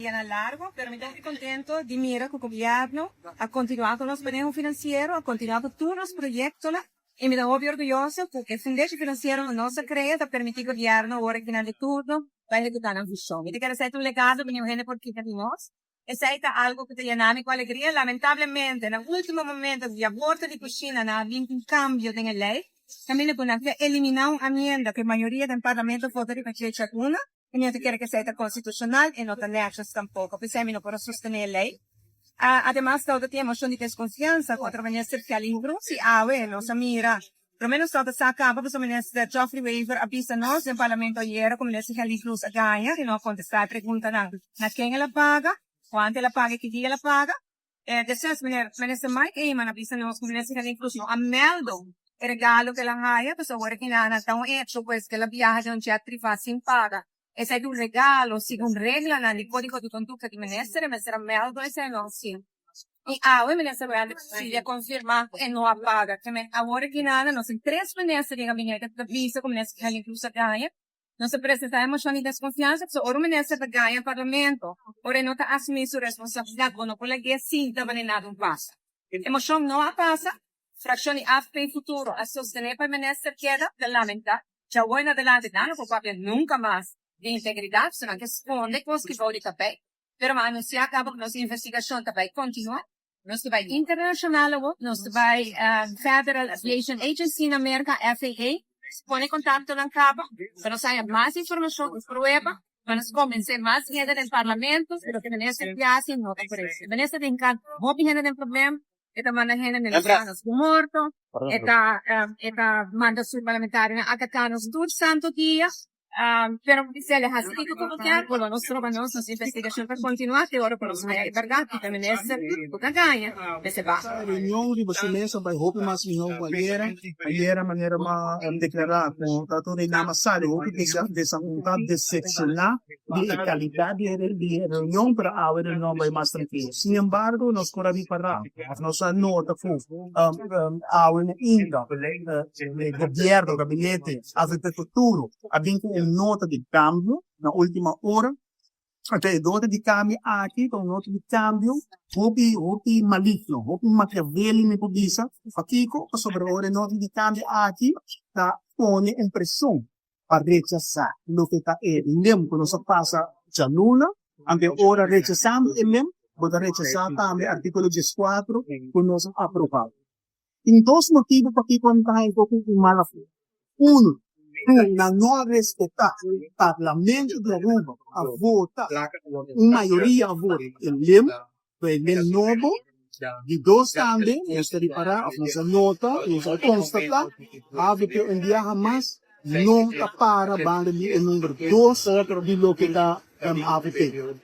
Dianan largo, pero mi ta hopi contento di mira cu gobierno a continua cu nos maneho financiero, a continua cu tur nos proyectonan y mi ta hopi orguyoso cu e fundeshi financiero cu nos a crea ta permiti gobierno awor e final di turno pa ehecuta nan vision. Mi ta kere esey ta un legado cu niun hende por kita di nos. Esey ta algo cu ta yena mi cu alegria. Lamentablemente, na ultimo momento di aborto di cushina nan a bin cu un cambio den e ley, caminda cu nan ke elimina un amienda cu e mayoria den parlamento vota riba dje djaguna. I mi no ta kere ku esei ta konstitushonal i no ta nètjes tampoko. P'esei mi no por a sostené e lei. Ademas tabata tin e moshon di deskonfiansa kontra Minister Kelly Cruz i awe nos a mira promé nos tabata sa kaba pasobra Minister Geoffrey Wever a bisa nos den Parlamento ayera ku Minister Kelly Cruz a gaña i no a kontestá e preguntanan na ken el a paga, kuantu el a paga i ki dia el a paga. Despues Minister Mike Eman a bisa nos ku Minister Kelly Cruz no a mèldo e regalo ku el a haya, pasobra awor e kina ta un echo pues ku el a biaha den un jet privá sin paga. Esei ta un regalo segun reglanan di kódigo di kondukta di minister, e mester a mèldo esei no si. I awe Minister Wendy Cecilia a konfirmá ku e no a paga. Awor e kina nos tin tres minister den gabinete ku ta bisa ku Minister Kelly Cruz a gaña. Nos a presentá e moshon di deskonfiansa pasobra ora un minister ta gaña parlamento, ora e no ta asumí su responsabilidat, bo no por lag'é sinta manera nada un pasa. E moshon no a pasa, frakshon di avp Futuro a sostené pa e minister keda, ta lamentá. Djawoy na adelante nan no por papia nunka mas di integridat, pasobra nan ke skonde kos ki bou di tapei. Pero mi a anunsiá kaba ku nos investigashon ta bai kontinuá. Nos ta bai internacional awor, nos ta bai Federal Aviation Agency na Merca, FAA, pone contactonan caba pa nos haya mas informacion y prueba pa nos convence mas hende den Parlamento cu loke Minister di haci no ta corecto. Minister tin can hopi hende den problem, e ta manda hende menasa nos cu morto, e ta e ta manda su parlamentarionan ataca nos tur santo dia. Pero si el a hasi kiko ku bo kier, bo lo no stroba nos, nos investigashon ta kontinuá te ora ku nos haya e bèrdat i ta minister ku ta gaña mester baha. E reunion riba su mes a bai hopi mas mihó ku ayera. Ayera manera mi a deklará ku ta tur e nama sali hopi desapuntá, desepshoná di e kalidat di e reunion, pero awe e reunion a bai mas trankilo. Sin embargo, nos por a ripará, òf nos a nota ku awe na inda e gobièrnu, gabinete, avp Futuro a bin ku un nota di kambio na última ora. Anto e nota di kambio aki ta un nota di kambio hopi hopi maligno, hopi machiavelli mi por bisa. Pakiko? Pasobra ora e nota di kambio aki ta pone un preshon pa rechasá loke ta e lem ku nos a pasa djaluna. Anto e ora rechasando e lem, bo ta rechasá tambe artíkulo dieskuatro ku nos a aprobá. Tin dos motibu pakiko nan ta haña ku un mala fe. Unu, ku nan no a respetá Parlamento di Aruba a vota, un mayoria a vota e lem, pa e lem nobo. Di dos tambe nos ta ripará òf nos a nota, nos a konstatá, avp un biaha mas no ta para banda di e number dos di loke ta avp,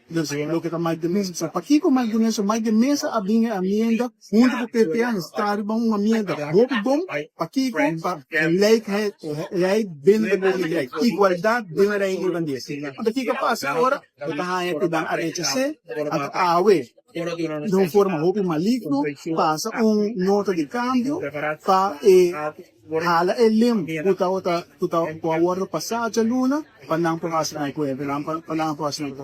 dus loke ta Mike de Meza. So pakiko Mike de Meza? Mike de Meza a bin e amienda hunto ku PPA, nos ta riba un amienda hopi bon, pakiko? Pa gelijkheid binnen de koninkrijk, igualdad den Reino Hulandes. Anto kiko a pasa ora? Bo ta haña ku nan a rechas'é, anto awe den un forma hopi maligno pasa un nota di kambio pa e Hala e lim ku tabata ku ta ku a wòrdu pasá djaluna pa nan por hasi nan kuenta, pa nan por hasi nan kos.